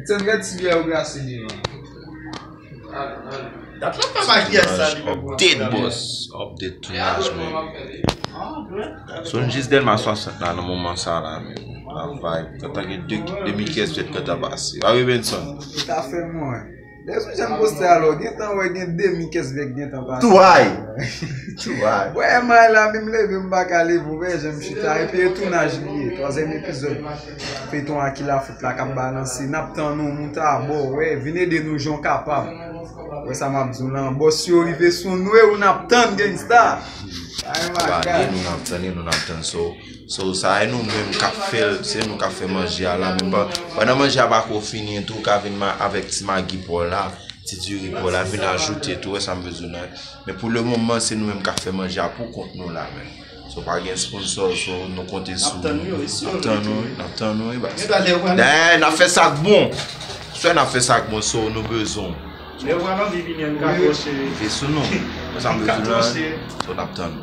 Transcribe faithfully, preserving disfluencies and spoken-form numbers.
Ti vrè ti vyè ou glase devan. Dat la pa makiyaj sa li menm. Update, boss. Update tounaj, man. So n jis Dèlma swasant la nan moman sa la, men la vibe. Antanke de, de mil kenz fèt gentan pase. Pa vre, Benson? Tout à fait, mwen. Dèzou jan m poste alò, gentan wè gen de mil kenz fèt gentan pase. Touray! Touray! Wè, may la, menm leve, m pa ka leve, ou wè, jan m chita. Epi e tounaj li ye, twazyèm epizòd. Feyton Aki Lafout la k ap balanse, n ap tann ou, moute abò, wè, vin ede nou jan w kapab. Wè sa m ap di w lan, bòs yo rive sou nou, e ou n ap tann, gangsta. Ay, Ba, e maga. Nou n ap tann, e nou n ap tann, so, so, sa e nou menm k ap fè l, se nou k ap fè manje a la, men pa, pandan manje a pa ko fini tou, ou ka vin ma, avèk ti magi pa w la, ti diri pa w la, vin ajoute tou, wè sa m bezwen nan. Men pou le moman, se nou menm k ap fè manje a pou kont nou la, men. So, pa gen sponsor, so, nou konte sou nou. N ap tann nou, wi, n ap tann nou, wi, baz. Dayè, n ap fè sa k bon. Sè n ap fè sa k bon, so, nou bezwen. Lè w pral anvi vini, an ka twoche. Rive sou nou. Wè sa m bezwen nan, so, n ap tann nou.